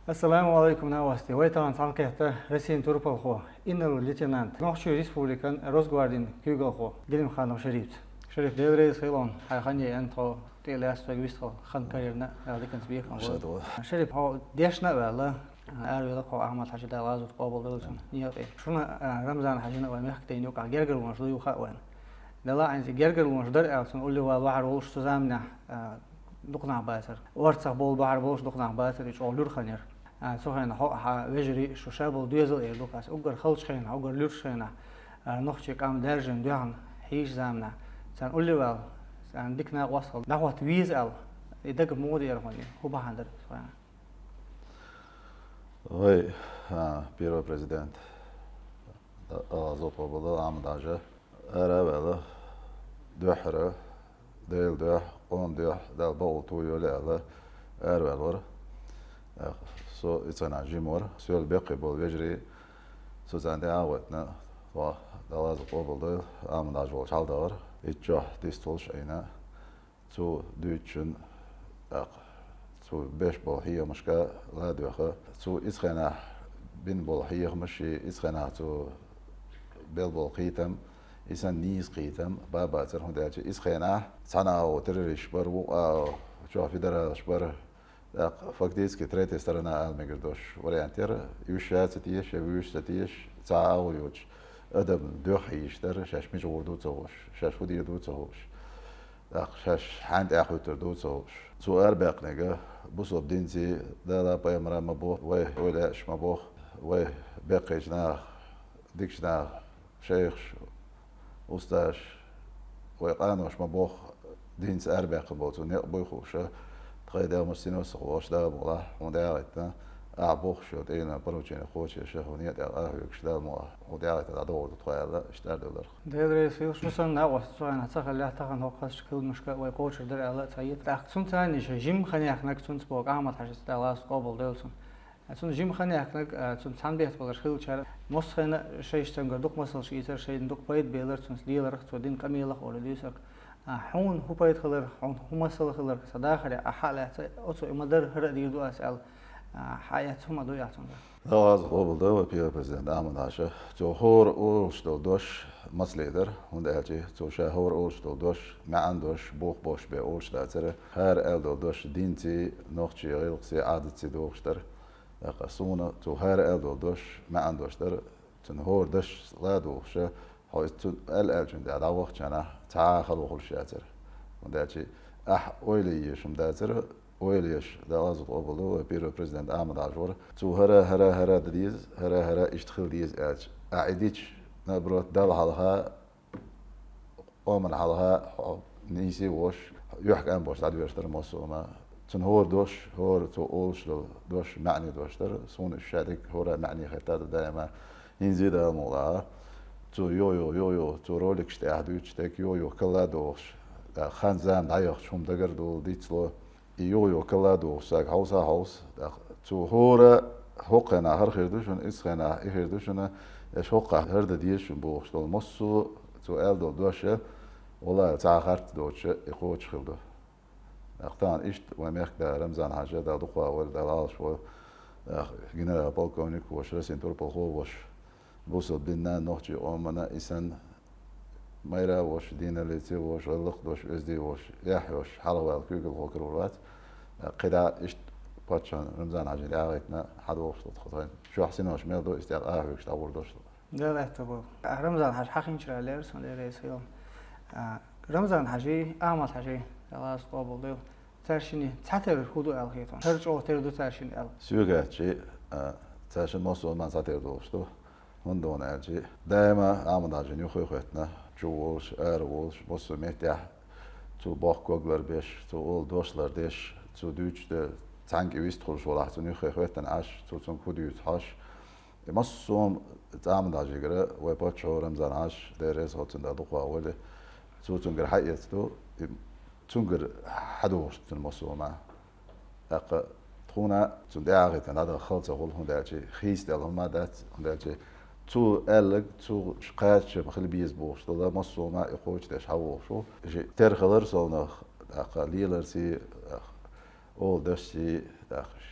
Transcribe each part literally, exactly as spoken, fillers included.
Ассаламу алейкум, новости. Вай тахана цхьаьнакхетта Россин турпалхо, инарла лейтенант, Нохчий республикан Росгвардин куьйгалхо Гелимханов Шериф. Шериф, Дела реза хуьлда хьуна, хьайн хан яйна тхо тӀе лаьцна вист хала хан карийна, Дала диканца бекхам болба. Шериф, хьо дешна а ваьлла, араваьлла хьо Ахьмад-Хьажи, Дала гӀазот къобалдойла цун, некъа тӀе. Шуна, а, Рамзан-Хьажина вай мехкдайна юкъахь гергарлонаш ду юха а вайна. Делахь а гергарлонаш дара аьлла, цунна уллехь вала бахьар волуш цу заманахь, а, дукха нах бацара. Орцах бовла бахьар болуш дукха нах бацара, и чӀогӀа луьра хан яра. А, цу хенахь хьо а, хьан вежарий а, шу ша болу доьзал а эр ду-кх ас, уггар халчу хенахь, уггар луьрачу хенахь, а, нохчийн къам даьржина, доьхна хьийзачу заманахь, царна уллехь вала, царна дика накъост хилла, дӀахӀотта веза аьлла, и дага муха деара хьуна, хӀун бахьана дара цу хенахь? Вай, а, первый президент, а, Дала гӀазот къобалдойла, Ахьмад-Хьажа ара а ваьлла, дуьххьара, Делан дуьхьа, къоман дуьхьа, Дала бакъ тӀе йойла аьлла, араваьлла вара. Со и цхьанахь жима вара. Соьлла беккхий болу вежарий, со царна тӀаьхьа а вайтина, Дала гӀазот къобалдойла, Ахьмад-Хьажа волчу хьаладахара. Итт шо дистхуьлуш Ӏийна. Цо дуьйцучун, тӀаккха цо беш болу хьехамашка ладоьгӀна, цо и цхьанахь бина болу хьехамаш, и цхьанахь цо белла болу кхетам, и санна нийса кхетам бан бацара, хӀунда аьлча и цхьанахь цхьана агӀо террористаш бара, вукху агӀо чохь федералаш бара, тӀаккха фактически третья сторона ала мегар долуш вариант яра, уьш ша ца теша, я вуьш ца теша, цхьа агӀо йоцуш, адамна дуьхьа хьийзаш дара, шаьш мича гӀур ду ца хууш, шаьш хӀун дийр ду ца хууш. ТӀаккха шаьш хьанна тӀаьхьахӀуьттур ду ца хууш. Цо арабаьккхинарг бусалба динций, Дала, пайхамара ма боху, вай ойла еш ма боху, вай беккхийчу наха, дикачу наха, шайхаш, устазаш, вай къаноша ма боху, динца арабаьккхина болу цо некъ буй хууш, тхайн дегӀмаш синош ца кхочуш, Дала мукъ лахь, хьуна дӀахӀиттина, ахьа бохуш йолу тӀе йина поручени кхочуш, хьуна некъа тӀехь къахьоьгуш, Дала мукъ лахь, хьуна дӀахӀиттина дӀадогӀур ду тхо аьлла, иштта арадовларх. Дела реза хуьлда, шу санна накъост цу хенахь ца хиллехь, тахана хӀокху кхасчашкахула муьшка вай кхочур дара аьлла а ца хета. ТӀаккха цунна царна иша жима хан яьккхинарг цунца боху Ахьмад-Хьажас, Дала гӀазот къобалдойла цунна. Цунна жима хан яьккхинарг, а, цунна цхьаьна бехк баларш хилчара, массо а хенахь шайша цуьнгара дукха масалш ийцара, шайна дукха пайда белара цунна леларх, цо дина къамелах олу дуьйцург. А, хьуна хӀун пайда хилар, хьуна хӀун масал хилар, сан дахаре ахь хьа а лаьцна, оцо и ма-дарра хӀара а дийр ду ас аьлла, а, хьа а эцна хӀума дуй ахь цуьнгара? Дала гӀазот къобалдойла вай первый президент Ахьмад-Хьажа. Цо хӀора олуш долу дош мацалла дара, хӀунда аьлча цо ша хӀора олуш долу дош, маьӀна дош, бух болуш бен олуш дацара. ХӀара аьлла долу дош динций, нохчийн гӀиллакхций, Ӏадатций догӀуш дара. ТӀаккха суна цо хӀара аьлла долу дош, маьӀна дош дара, цуьнан хӀора дашца ладугӀуш, хьо иза цо аьлла аьллачунна тӀехь дӀавахча хенахь, цхьа а хало хуьлуш яцара. ХӀунда аьлча ахь ойла еш хӀума дацара, ойла еш, Дала гӀазот къобалдойла вай первый президент Ахьмад-Хьажа вара. Цо хӀара, хӀара, хӀара дан деза, хӀара, хӀара иштта хила деза аьлча, ахь и дича, наоборот, Далла хьалха, къомана хьалха хьо нийса а волуш, юьхькӀам болуш дӀадоьрзуш дара массо а хӀума. Цуьнан хӀора дош, хӀора цо олуш долу дош маьӀне дош дара. Суна уьш шадерг хӀора маьӀне хетта ду даима. ХӀинца а, Дала мукъ лахь, цо юха-юха, юха-юха, цо роликаш тӀехь дуьйцуш дерг юха-юха кхалла а дохуш, тӀаккха хан-зама дӀаяхча хӀума дагардолу, дицло. И юха-юха кхалла а дохуш, цаьрга хьовса а хьовса, тӀаккха цо хӀора хӀокху хенахь хӀара хир ду шуна, иза хенахь и хир ду шуна, аша хӀокхахь хӀара дан деза шуна бохуш долу массо а цо аьлла долу дош, валлахӀи, цхьа а харц доцуш и кхочуш хилла ду. ТӀаккха тахана иштта вайн мехкан да Рамзан-Хьажа, Дала дукха войла, Дала Ӏалаш войла, тӀаккха генерал-полковник а волуш, Россин турпалхо а волуш, бусалба динна, нохчийн къомана, и санна, майра а волуш, динан лицей а волуш, гӀиллакх а долуш, оьзда а волуш, эхь а йолуш, хьалхаваьлла куьйгалхо карор вац. ТӀаккха кхидӀа иштта паччахьна Рамзан-Хьажина тӀаьхьахӀиттина, хьадогӀуш ду тхо тхайна. Чохь синош мел ду, иза тӀе къахьоьгуш дӀагӀур долуш ду. Дала аьтто бо. Рамзан-Хьажа хьахинчара лерра сан, Дела реза хуьлда. А, Рамзан-Хьажий, Ахьмад-Хьажий, Дала гӀазот къобалдойла, цаьршинна цхьатерра хӀун ду аьлла хета хьуна? ХӀара чӀогӀа тера ду цаьршинна аьлла? Соьга аьлча, а, цаьршинна массо а хӀуманна цхьатерра долуш ду. ХӀунда аьлча, даима Ахьмад-Хьажина юххе а хӀоьттина, чу волуш, ара волуш, массо а меттехь цо боккху ког ларбеш, цо олу дош лардеш, цо дуьйцуш де цхьаьнга и вистхуьлуш валахь, цунна юххе хӀоьттина Ӏаш, цо цуьнга хӀун дуьйцу хьожуш. И массо а хӀума Ахьмад-Хьажигара вай паччахьо Рамзан-Хьажа, Дела реза хуьлда цунна, Дала дукха войла, цо цуьнгара хьаэцна ду, и цуьнгара хьадогӀуш ду цуьнан массо а хӀума. ТӀаккха тхуна цунна тӀаьхьахӀиттина дӀадаха хала ца хуьлу, хӀунда аьлча хийцаделла хӀума дац, хӀунда аьлча цо аьлларг, цо кхачам хила беза бохуш долу массо а хӀума и кхочушдеш хьавогӀуш ву. Шен тера хилар совнах, тӀаккха леларций, тӀаккха олу дашций,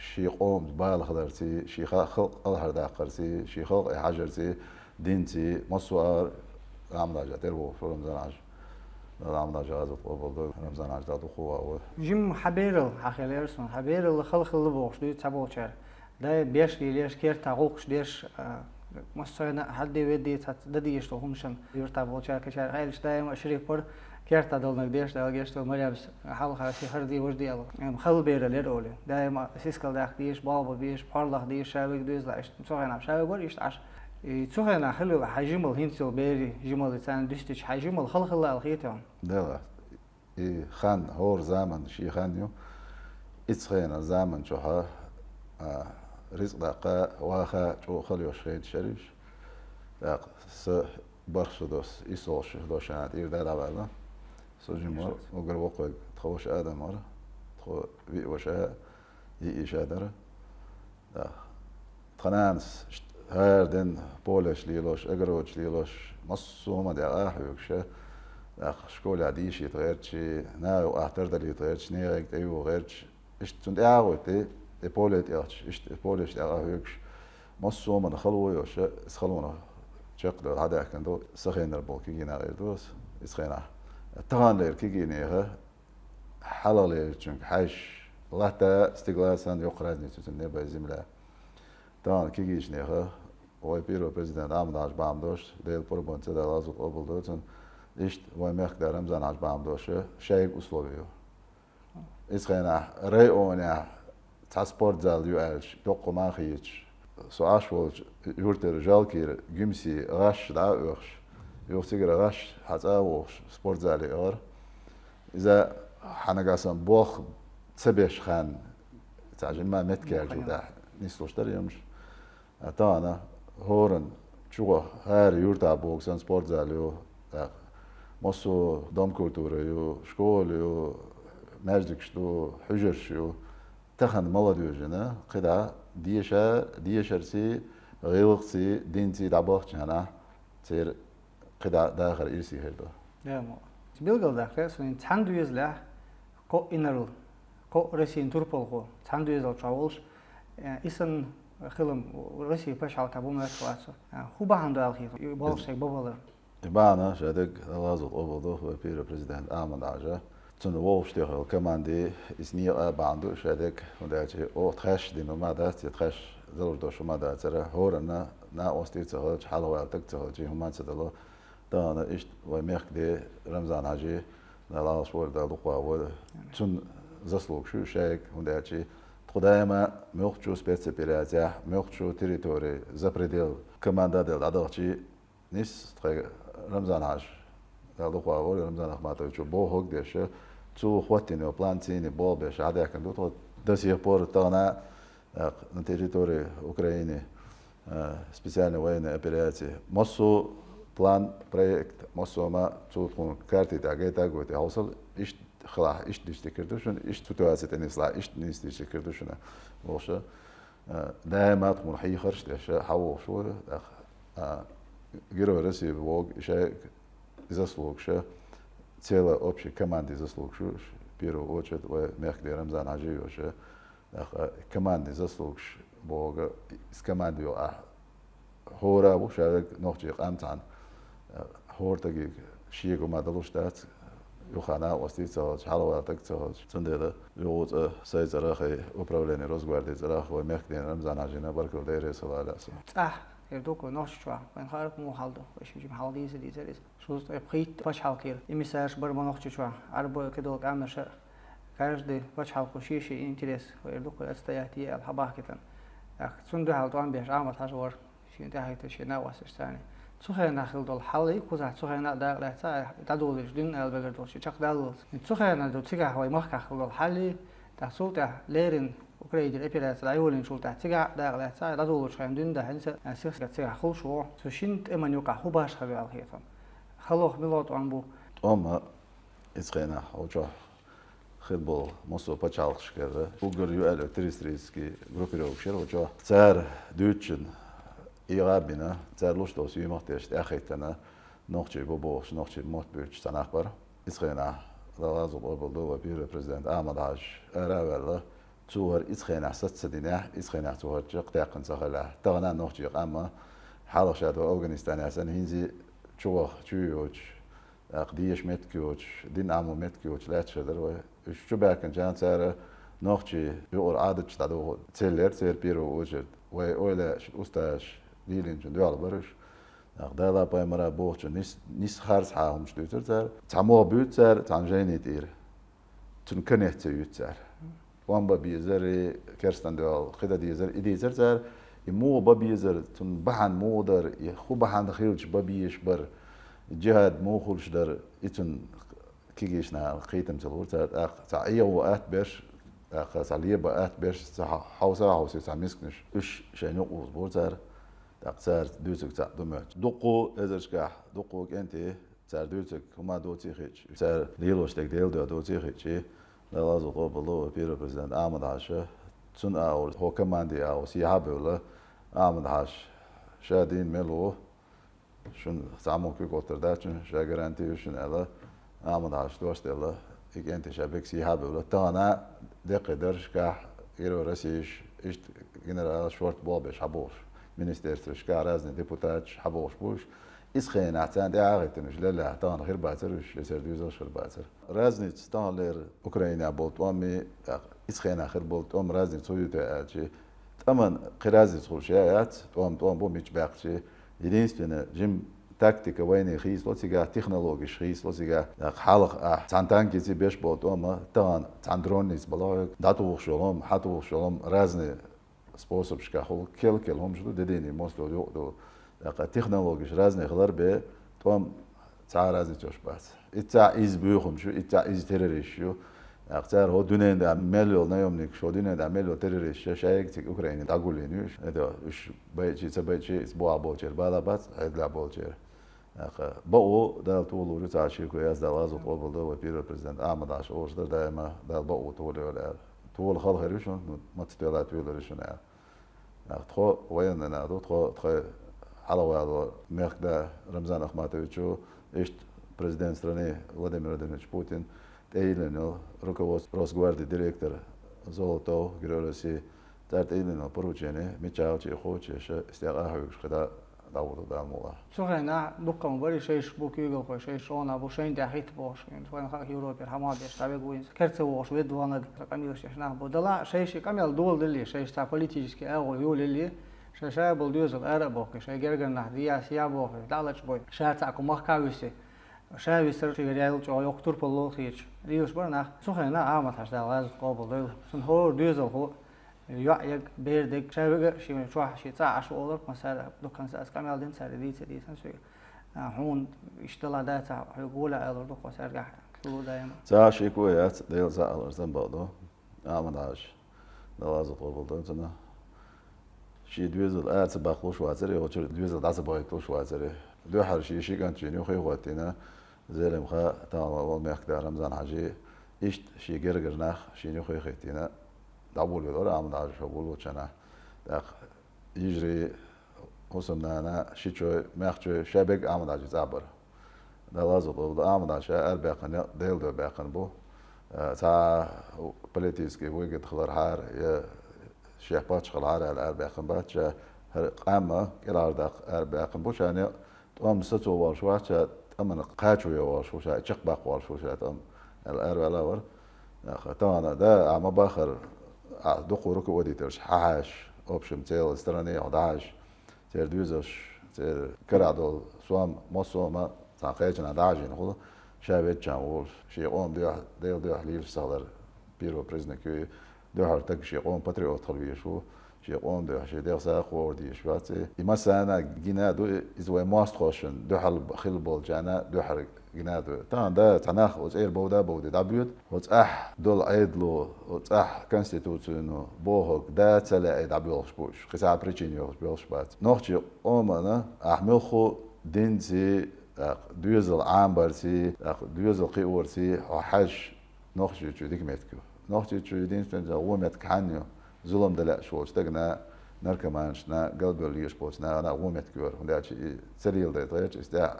Ший къоман бала хиларцеи, ший ха-, халкъ кӀалхардаккхарцеи, ший халкъе хьажарцеи, динцеи, массо а Рамзан-Хьажа тӀера вохуш ву Рамзан-Хьажа. Рамзан-Хьажа гӀазот къобал ду, Рамзан-Хьажа дӀа дукха ву. Жима хьан бералла хьан хилла яра суна, хьан бералла хала хилла бохуш дуьйцу цхьаболчара. Дай беш лелеш, керта гӀуллакхаш деш, а, массо а хьан де ведде цхьацца дан дезаш долу хӀуманаш юьртахь болчара кхечара къайлаш даима а шериф бара, керта долнаг деш, Дала гечдойла, Марьямс хьалха ши хара де, важа де аьлла. М, хала бералла яра олий. Даима а сискал даккха дезаш, болх бан безаш, пхьорлах дезаш, ша вега доьзалахь иштта. Цу хенахь ша вега вара иштта Ӏаш. И цу хенахь хилла хьан жималла, хӀинца йолу берийн жималла, царна дуьстича хьан жималла хала хилла аьлла хета хьуна? Дела. И хан, хӀора заман шен хан ю. Ицу хенан заман чохь, а, рицкъ даккха, ваха чӀогӀа хала йолуш хеташ яра уьш. ТӀаккха сан бархӀ шо долуш, исс шо долуш, ша тӀера дӀа а ваьлла. Со жима вара, уггар воккхаве тхан ваша Адам вара, тхо виъ ваша, йиъ йиша дара. ТӀаккха тхан нанас ш-, хӀара дийнахь полеш лелош, огородаш лелош, массо а хӀума дӀа а хьоьгуш, тӀаккха школехь дийшийта гӀерташ, наха юкъахь тардалийта гӀерташ, нехан тӀе юха гӀерташ, иштта цунна тӀе а гӀоьттий, и поле тӀехьча, иштта и полеш тӀе а хьоьгуш, массо а хӀуманна хало йолуш, иза халонах чекхдевлла хьадаьхкина ду, сан хенара болу кегий нах эр ду аса, иза хенахь. Таханлера кегийнеха хьалхалерчуьнга хьаьжча, латта стигла санна йоккха разница ю цуьнан небо а земля. Тахана кегийчу неха вай первый президент Ахьмад-Хьаьжа бахьана долуш, Делан пурбанца Дала гӀазот къобал дойла цуьнан, иштта вайн мехкан да Рамзан-Хьаьжа бахьана долуш, шайга условия ю. Иза хенахь районехь цхьа спортзал ю аьлча, доккха ма хеташ. Со Ӏаш волчу юьртара Жалкира Гуьмсе гӀаш дӀа а оьхуш, юха цигара гӀаш хьан цӀа а вохуш, спортзале а гӀара. Иза хьанагахь сан болх ца беш хан, цхьа жимма меттигерчул тӀаьхьа нислуш дара емаш. А тахана хӀоранна чугӀа хӀара юьртахь боху сан спортзал ю, тӀаккха массо а дом культуры ю, школа ю, маьждигаш ду, хьуьжарш ю. Тахана молодёжина кхидӀа деша, дешарций, гӀиллакхций, динций дӀабахча хьанахь, церан кхидӀа дахар ирсе хир ду. Да, мо. Билгалдаккха, суна цхьана доьзалехь кхо инарла, кхо Россин турпалхо цхьана доьзал чохь волуш, э, и санна хилам Россин пачхьалкхехь бу моьттуш вац со. Э, хӀун бахьана ду аьлла хета, и болх шайга бан балар? И бахьана шадерг Дала гӀазот къобал дойла вай первый президент Ахьмад-Хьаьжа. Цунна вовшах тӀехула команди, иза некъа а бахьана ду шадерг, хӀунда аьлча оха тхаьш дина хӀума дац, я тхаьш залур долуш хӀума дацара, хӀоранна накъостий ца хилча, хьалхаваьлла стаг ца хилча, хӀума ца дало. Тахана иштта вай мехкан де Рамзан-Хьаьжи, Дала Ӏалаш войла, Дала дукха войла. Цунна заслугаш ю шайга, хӀунда аьлча тхо даима муьлххачу спецоперацехь, муьлххачу территори, за предел команда а делла дӀадахчий, нис тхайн Рамзан-Хьаьжа, Дала дукха войла, Рамзан Ахматовича бохург а деш, цо хӀоттийна йолу план цӀийнан болх беш хьадаьхкина ду тхо до сих пор тахана, тӀаккха на территории Украины, э, специальная военная операция. Массо а план, проект, массо а хӀума цо тхуна карти тӀехь гайта а гойтий, хьовсал, иштта хилахь, иштта дийшча дика хир ду шуна, иштта ситуаци тӀе нислахь, иштта нисдийча дика хир ду шуна, бохуш. Э, даима тхуна хьехарш а деш, хьан вохуш ву, тӀаккха, э, Герой России боху, и шайга и заслугаш, целая общая команди заслугаш ю, в первую очередь вай мехкан де Рамзан-Хьаьжи йолуш, тӀаккха команди заслугаш боху, иза команди йолу ахь хӀора а ву, шадерг нохчийн къам цхьаьна, хӀора стаге шега хӀума далуш дац, юха накъостий ца хилча, хьалхаваьлла стаг ца хилча. Цундела юха цкъа сайн цӀарах а, управление Росгвардии цӀарах а вай мехкан дена Рамзан-Хьаьжина баркалла дайре а ца лалаьа со. ЦӀахь, эр ду-кх вай нохчий чохь, вайн хаарах муха хьал ду, вай ши жима хьал дийза дийзар иза. Шуьца тӀе пхийтта пачхьалкхера эмиссарш бара ма нохчий чохь, Ӏарбой кхидолу къаьмнаша а, каждый пачхьалкхо шен-шен интерес, вай эр ду-кх вай, отстоять е аьлла хьабахкийтина. ТӀаккха цунна дуьхьал тӀом беш Ахьмад-Хьаьжа вара. Шен тӀаьхьахӀитта шен накъосташца. Цу хенахь хилла долу хьал а кхузахь цу хенахь а дакъа лаьцна, дӀадолийча дуьйна ала мегар долуш, и чекхдаллалц. Цу хенахь ду цигахь вай махкахь хилла долу хьал а, тӀаккха цул тӀаьхьа леррина Украинера операци дӀайолийначул тӀаьхьа цигахь а дакъа лаьцна, дӀадолучу хенахь дуьйна дан хӀинца а сих-сиха цигахь хуьлуш ву. Цу шинна тӀеман юкъахь хӀун башха хир ду аьлла хета хьуна? Халох мила тӀом бу? ТӀом а Иза хенахь хьо чохь хила болу массо а пачхьалкхашкара уггар ю аьлла террористический группировкаш яра хьо чохь. Цара дуьйцучун эгӀа а бина, цара луш долу сий мах тешна тӀаьхьахӀиттина, нохчий бу бохуш, нохчийн мотт буьйцуш цхьа нах бара. Иза хенахь, Дала гӀазот къобал дойла, вай первый президент Ахьмад-Хьаьжа ара а ваьлла, Цо хӀара ицу хенахь саца ца динехь, ицу хенахь цо хӀара чекхдаьккхина ца хилахь, тахана нохчийн къам а, хьалха ша долу Афганистанехь санна, хӀинца а чуваха чу йоцуш, тӀаккха деша меттиг йоцуш, дин Ӏамо меттиг йоцуш лаьтташ хир дара вай. Уьш чубаьхкинчарна цара нохчийн юкъара Ӏадаташ дӀадоху целлера церан первую очередь. Вай эвлаяаш, устазаш лелийначунна дуьхьал бара уьш. ТӀаккха Дала, пайхамара бохучунна нис-, нисса харцахьа хӀуманаш дуьйцура цара. Цхьа могӀа буьйцу цара, цхьана жайни тӀера. Цунна конец ца юьту цара. ТӀом бан безар, керстан дуьхьал кхин дан дезар, и дийцар цара. И муха бан безар, цунна бахьана муха дара, и хӀун бахьана хилча бан безаш бара, и джихад муха хуьлуш дара, и цунна кегийчу нахана кхетам ца лора цара. ТӀаккха цхьа Ӏехо атта берш, тӀаккха цхьа леба атта берш, цхьа хьовса а хьовсий цхьа мисканаш. Уьш шайна юкъа узбора цара. ТӀаккха цара дуьйцург цхьаъ ду моьтту. Дуккха эзаршкахь, дуккха кӀентий, цара дуьйцург хӀума доций хиъча, цара лелош дерг Делан дуьхьа доций хиъча, Дала гӀазот къобалдойла, вай первый президент Ахьмад-Хьаша, цуьнан агӀор, хӀокху команди агӀор сехьа а бевлла, Ахьмад-Хьаша ша дийна мел ву, шуна цхьаммо куьйгалла дац шуна, ша гаранти ю шуна аьлла, Ахьмад-Хьаша дош делла, и кӀентий ша берриг сехьа а бевлла. Тахана деккхий даржашкахь, герой России, иштта генералаш шорта болх беш хьабогӀуш, министерствашкахь разный депутаташ хьабогӀуш бу уьш. Ицу хенахь царна тӀаьхьахӀиттинарш леллехь, тахана хир бацара уьш, я церан доьзалш хир бацара. Разница таханлера Украинехь болу тӀом а, тӀаккха ицу хенахь хир болу тӀом разница хӀун ю те аьлча, тӀаман кхин разница хуьлуш я яц, тӀом тӀом бу мича баьккхича. Единственное, жима тактика вайнехан хийцало цигахь, технологеш хийцало цигахь. ТӀаккха хьалха ахь цхьана танкица беш болу тӀом а, тахана цхьана дронница бала хьоьга, дӀатухуш йолу хӀума, хьатухуш йолу хӀума, разный способашкахь хуьлу, кел-кел хӀумаш ду, дедийний мостагӀа юкъа ду. ТӀаккха технологеш разный хилар бен, тӀом цхьа а разница йолуш бац. Иццахь изза буьйхамаш ю, иццахь изза террористаш ю. ТӀаккха цара хӀо дуьненан тӀехь мел йолу наемникаш, хӀо дуьненан тӀехь мел йолу террористаш, шайга цига Украине дӀагулйина ю уьш. ХӀета уьш байчий, ца байчий, иза бохьа болчеран бала бац, Ӏедалехь болчеран. ТӀаккха бакъо Дала тӀулур ю, цхьа шеко яц, Дала гӀазот къобалдойла, вай первый президент Ахьмад-Хьаша олуш дара даима, Дала бакъо тӀулйойла аьлла. Тола хала хир ю шуна, маца тоьлла тоьлур ю шуна аьлла. ТӀаккха тхо военный нах ду, тхо, тхайн хьалхаваьлла мехкан да Рамзан Ахматовича, иштта президент страны Владимир Владимирович Путин, тӀейиллина йолу руководство Росгвардии директор Золотов, Герой России, цара тӀейиллина йолу поручени мичахь а чӀогӀа кхочуш, и стагӀа а хьоьгуш кхидӀа дӀагӀур ду Дала мукъалахь. Цу хенахь дуккха ма барий, шайш бу куьйгалхой, шайш къонах бу, шайна тӀехь хӀитта бохуш, вайна хаьа Европера хӀума деш дӀавега ву иза. Кара ца вогӀуш ведда ваннаг, къамелаш деш нах бу. Дала шайши къамел доладеллий, шайш цхьа политический агӀо йолаллий, шайн ша болу доьзал ара а бохкий, шайн гергара нах дӀа а, сехьа а бохий, дӀа а лачкъабой, ша цхьаъ кху махка а висий, ша висар шигара ял чӀогӀа йоккха турпал лолахийча, лелаш бара нах. Цу хенахь Ахьмад-Хьаша, Дала гӀазот къобалдойла, цунна хӀора доьзалхо, йоӀ ерг, бер дерг, ша вега а шен чохь, шен цӀахь Ӏаш ву олура, массара дуккханца аса къамел дина цара, дийца дийцина соьга. А, хьуна иштта дала дацахь, хьоьга гӀоле алур ду кхо саьргахь, хилла даима. Цхьа а шеко яц, Делан цхьаъ аларца бакъ ду. Ахьмад-Хьаша, Дала гӀазот къобалдойла цунна. Шен доьзал а ца баккхалуш вацара, йолчуьра доьзал дӀа ца бахийталуш вацара. Дуьххьара шен ши кӀант шена юххе а хӀоттийна, Зелимха, тахана вала мехкан да Рамзан-Хьаьжи, иштта шен гергара нах шена юххе а хӀиттийна, дӀаволавелира Ахьмад-Хьаша, хӀо волавеллачу хенахь. ТӀаккха йижарий, хӀусамнана, шичой, маьхчой, ша берриг Ахьмад-Хьаьжин цӀахь бара. Дала гӀазот къобалдойла, Ахьмад-Хьаша арабаьккхина некъ Делан дуьхьа баьккхина бу. Э, цхьа политический выгода хилархьара, я шех паччахь хилархьара аьлла арабаьккхина бац, ша хӀара къам а кӀелхьардаккха арабаьккхина бу, ша некъ тӀом сацо волуш вац, ша тӀамна кхачо йо волуш ву, ша чекхбаккха волуш ву ша тӀом, аьлла араваьлла вара. Аха, тахана, да, ахьа ма бахара, ахьа дукха руководителаш хьахьаьжча, общем целом стране дӀахьаьжча, церан доьзалш, церан карахь долу сом, массо а ма цхьана кхечанхьа дӀахьажийна хуьлу, ша веддачарна волуш, шен къоман дуьхьа, Делан дуьхьа лелаш ца хилар первый признак ю и, дуьххьара стаг шен къоман патриот хила везаш ву, шен къоман дуьхьа, шен дегӀ сагӀа кховар дезаш вац и. И массарна а гина а ду, иза вайн мостагӀашна дуьхьал хилла болчарна а дуьххьара гина а ду. Тахана, да, цхьа нах оцу цӀера бовда а бовде дӀабоьду, оцу цӀахь долу Ӏедало, оцу цӀахь конституцино бохург да ца лаьий дӀабоьлхуш бу уьш. Кхин цхьа причина йохуш боьлхуш бац. Нохчийн къомана ахь муьлхха динций, тӀаккха доьзал Ӏамбарций, тӀаккха доьзал кхиорций хьо хьаьжча, Нохчийчоь дика меттиг ю. Нохчийчоь единственный вон меттиг хьанна ю? Зулам дан лаьаш волчу стагана, наркоманашна, галбевлла езаш болчу нахана вон меттиг ю хӀара, хӀунда аьлча и ца леладайта гӀерташ, иза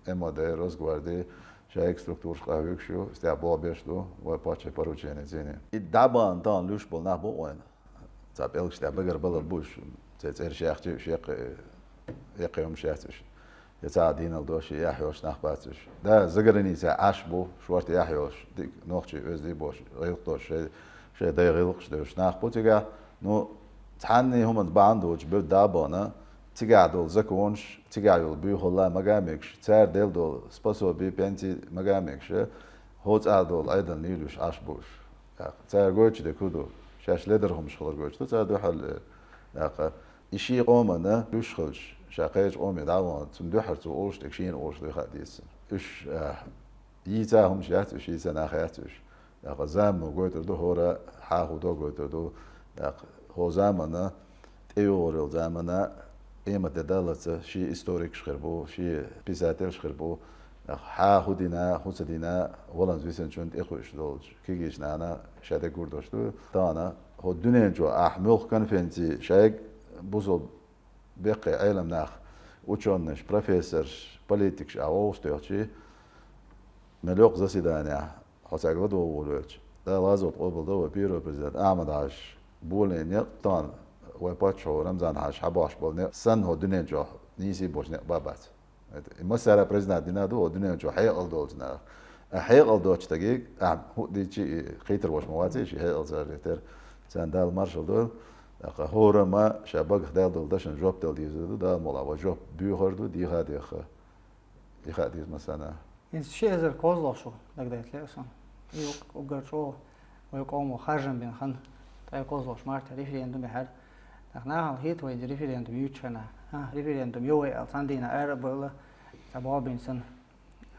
тӀехь МВД, Росгварди, Шайга структураш къахьоьгуш ю, стегӀа болх беш ду, вай паччахьа поручени зини. И дӀабаьнна тахана луьйш болу нах бу вайна. Цхьа пӀелгаш тӀехь багара балар бу уьш, церан цӀераш яьхча уьш яккхий, яккхий хӀумаш яц уьш. Я цхьа дийнал дош, я яхь йолуш нах бац уьш. Да, заграницехь Ӏаш бу, шорта яхь йолуш, дика нохчий оьзда бу бохуш, гӀиллакх долуш, шайн, шайн дай гӀиллакхаш долуш нах бу цигахь. Ну, цхьанний хӀуманца бахьана доцуш бевдда а бахана, цигахь долу законаш, цигахь йолу буьйхалла мага а мегаш, цара делла долу способи, пенсий мага а мегаш, хӀоцӀа долу Ӏедална нийлуш Ӏаш бу уьш. ТӀаккха цара гойтуш дерг хӀун ду? Шаьш ледар хӀумаш хилар гойтуш ду цара дуьхьал, э, тӀаккха и шен къоманна луьйш хилча, ша кхечу къоме дӀа а вахана, цунна дуьхьал цо олуш дерг шена олуш ду хаа дийцина. Уьш, а, йийца хӀумаш яц уьш, йийца нах яц уьш. ТӀаккха замано гойтур ду хӀора, хьан хӀун до гойтур ду. ТӀаккха хӀо замана, тӀейогӀур йолу замана, къемат де даллалц шен историкаш хир бу, шен писательш хир бу. ТӀаккха хьан хӀун дина, хӀун ца дина, валанза висинчунна тӀекхуьуш долчу кегийчу нахана ша деггур долуш ду. Тахана хӀо дуьнен чохь ахь муьлхха конференци шайга бусул беккхий Ӏелам нах, учёныш, профессорш, политикаш а вовшах тоьхчий, мел йоккха заседание, хьо цаьрга ладогӀа волавелча, Дала гӀазот къобалдо вай первый президент Ахьмад-Хьаьжа болийна некъ, тахана вай паччахьо Рамзан-Хьаьжа хьабохуш болу некъ санна хӀо дуьнен чохь нийса болчу некъ бан бац. И массара признать дина ду, хӀо дуьнен чохь хьекъал долчу нах. А хьекъал доцчу стаге, ахь хӀуъа дийцчи и кхетар волуш ма вац, и ши хьекъал цара дитира. Царна Дала маршалла дойла. ТӀаккха хӀора ма ша багах даьлла долу дашна жоп дала дезар ду, Дала мукъалахь вай жоп буьйхур ду, дийха а дехха. И хаа деза массарна. ХӀинца ши эзар кхозлагӀа шу дагадайта лаьа суна. И уггар чӀогӀа вай къомо харжам бина хан, ткъе кхозлагӀчу мартехь референдум яхьара. ТӀаккха нахана хета вай референдум юьйцучу хенахь, а, референдум йо вай аьлла, цхьана дийнахь ара а бевлла, цхьа болх бина санна,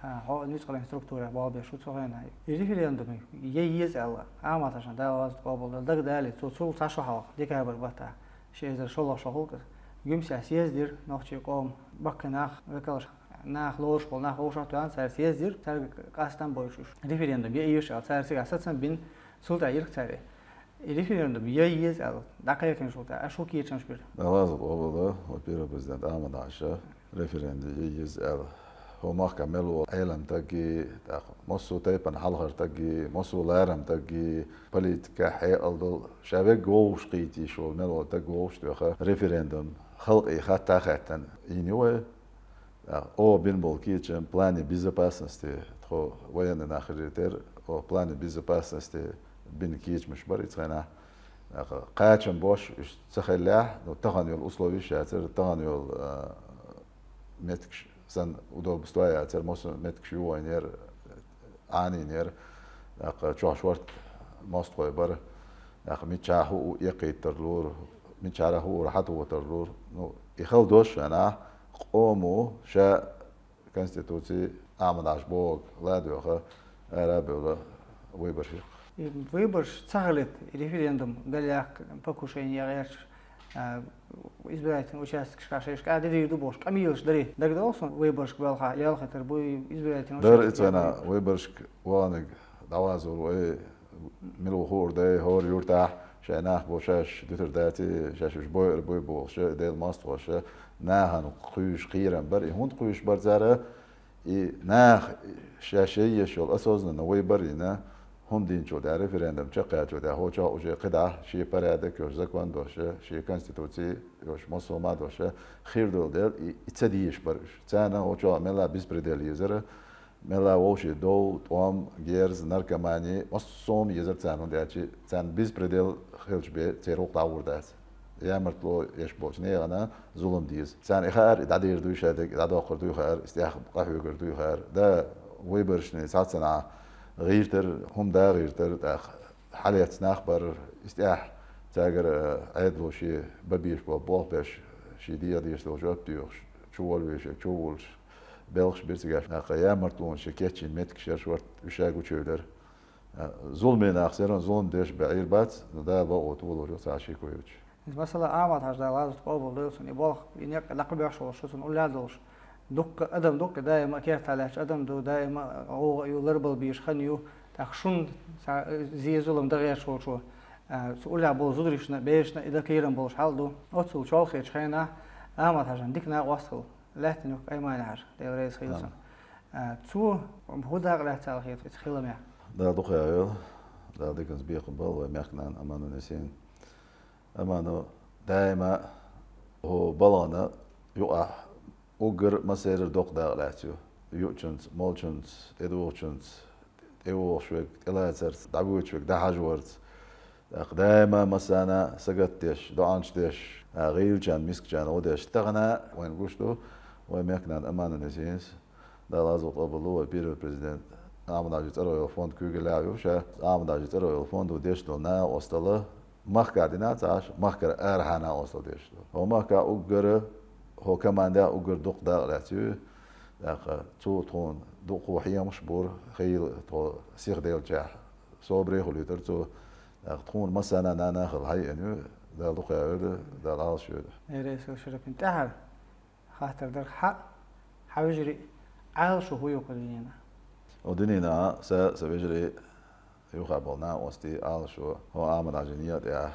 а, хьо нуьцкъалан структурехь болх беш ву цу хенахь. И референдум ян еза аьлла, Ахьмад-Хьаьжин, Дала гӀазот къобалдойла, дагадалийта, цо цул цхьа шо хьалха, декабрь баттахь, ши эзар шолгӀа шо хӀуллакх, Гуьмсехь съезд йира нохчийн къоман баккхий нах, векалш, нах лоруш болу нах вовшах а тоьхна, цара съезд йира, цаьрга къастам бойтуш уьш. Референдум ян еза аьлла, цара цигахь сацам бина, цул тӀаьхьа йира цара. И референдум ян еза аьлла, дӀакхайкхинчул тӀаьхьа, аша хӀун кечамаш бира? Дала гӀазот къобалдойла, вай первый президент Ахьмад-Хьаьжа референдум ян еза аьлла. ХӀо махкахь мел волу Ӏелам стаги, тӀаккха массо а тайпана хьалхара стаги, массо а ларам стаги, политика хьекъал долу, ша верг вовшахкхетийша волу мел волу стаг вовшах а тоьхна, референдум халкъе хатта а хаьттина йина ю вай. ТӀаккха оха бина болу кечам плане безопасности, тхо военный нах хир терра, оха плане безопасности бина кечамаш бара и цхьанахь. ТӀаккха кхачам бош уьш ца хиллехь, ну, тахана йолу условиш яцара, тахана йолу, а, меттигаш санна удобство яцара, массо а меттигаш юхайнера, Ӏанийнера, тӀаккха чохь шорта мостагӀой бара, тӀаккха миччахьа хӀу эккхийта тарлора, миччахьара хӀуъура хьатоха тарлора. Ну, и хала дош а хенахь, къомо ша конституци Ахьмад-Хьаьжа бохург ладоьгӀна, ара а бевлла выбораш йира. И выбораш ца хилийта, и референдум галъяккха, покушение гӀерташ, а, избирательный участкашкахь шайшкахь де дийр ду бохуш, къамелаш дарий? ДагадогӀу суна, выборашка боьлхахь, лелхийтар бу избирательный участок. Дара и цхьана выборашка ваханиг дӀавазор ву, эй, мила ву хуур дай, хӀора юьртахь шайн нах бу, шаьш дуьтур дац, шаьш уьш бойур буй бохуш, Делан мостагӀаша, нахана кхуьйсуш кхерам бара. И хӀунда кхуьйсуш бара цара? И наха шаьш ян езаш йолу осознанно выбор йина, хӀума динчул тӀаьхьа, референдум чекхъяьлчул тӀаьхьа, хӀо чохь уже кхидӀа шен порядок йолуш, закон долуш, шен конституци йолуш, массо а ма долуш хир долу дела, и, и ца дезаш бара уьш. Царна хӀо чохь мелла беспредел езара, мелла вовшийн дов, тӀом, герз, наркомани, массо а хӀума езара царна, хӀунда аьлча царна беспредел хилча бен церан гӀуллакх дӀагӀур дац. Ямартло еш болчу нехана зулам деза. Царна и хаьара, и дӀадийр дуй шадерг, и дӀадоккхур дуй хаьара, и стех къахьоьгур дуй хаьара. Да, выборашна цхьаццанхьа гӀиртар, хӀума да гӀиртар, тӀаккха хьалаьцна нах бара, и стех цаьргара Ӏедало шен бан безаш болу болх беш, шен дегӀан дезаш долу жоп доьхуш, чу волавеш, чу волуш, белхаш бира цигахь, тӀаккха ямартлонаш шен кечйина меттигаш яра шорта, уьш ша гучуевлира. Зуламе нах серан зулам деш баьӀийр бац, но Дала бакъо толур ю цхьа шеко йоцуш. Иза масала Ахьмад-Хьаьжа, Дала гӀазот къобалдойла цуьнан, и болх, и некъ дӀакхайкхош волуш шу цунна уллехь долуш. Дуккха адам ду-кх, даима а кертахь лаьтташ адам ду, даима а гӀовгӀа а ю, ларбала безаш хан ю. ТӀаккха шуна цхьа зе-зулам дан гӀерташ волчо, а, цу уллехь болу зударшна а, берашна а и дан кхерам болуш хьал а ду. Оццул чолхечу хенахь Ахьмад-Хьаьжин дика накъост хилла. Лаьттина юккъе Аймани-Хьаьжа, Дела реза хуьлда цунна. Амин. А, цо хӀун дакъа лаьцна хета иза хиламехь? Дала дукха йойла, Дала диканца бекхам бойла вай мехкан нана Аманан Ясина. Амано даима хӀокху балхана юкъахь уггар а массеран а доккха дакъа лаьцна ю. Юучуьнца, молчуьнца, тӀедухучуьнца, тӀевогӀуш верг, тӀелацарца, дӀавоьдуш верг, дӀахьажорца. ТӀаккха даима массарна а сагатдеш, доӀанаш деш, а, гӀийлачарна, мискачарна гӀо деш. Тахана вайна гуш ду вай мехкан нана Аманан Ясинас, Дала гӀазот къобалдойла, вай первый президент Ахьмад-Хьаьжин цӀарах йолу фонд куьйгаллехь а ю ша. Ахьмад-Хьаьжин цӀарах йолу фондо деш долу накъосталла махкахь дина ца Ӏаш, махкара арахьа накъосталла деш ду. ХӀокху махкахь уггар а, хӀокху командехь уггар а дуккха дакъа лаьцна ю. ТӀаккха цо тхуна дуккха хьехамаш а бора, хийла тхо сихделлачехь собаре а хуьлуьйтура цо. ТӀаккха тхуна массарна а нана хила хьайина ю, Дала дукха а йойла, Дала Ӏалашйойла. Эр эсала Шарапин тӀаьхьара хаттар дара хьан, хьан вежарий Ӏалашо хӀун ю кху дуьненахь? О, дуьненахь сан, сан вежарий юххехь болу накъостий Ӏалашо, хӀо Ахьмад-Хьаьжин некъа тӀехь,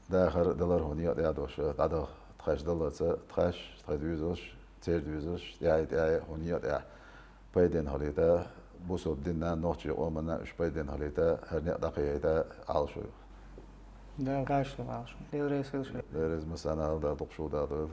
дахар а, далар а хӀун некъа тӀехь долуш, дӀадаха тхаьш даллалц, тхаьш, тхайн доьзалш, церан доьзалш, тӀаьхье, тӀаьхье а хӀун некъа тӀехь пайденна хилийта, бусалба динна, нохчийн къоманна уьш пайденна хилийта, хӀара некъ дӀакхайкхийта Ӏалашо ю. Дала гӀаш хила Ӏалашо. Дела реза хила шуна. Дела реза массарна а хила, Дала дукха шу Дала дойла.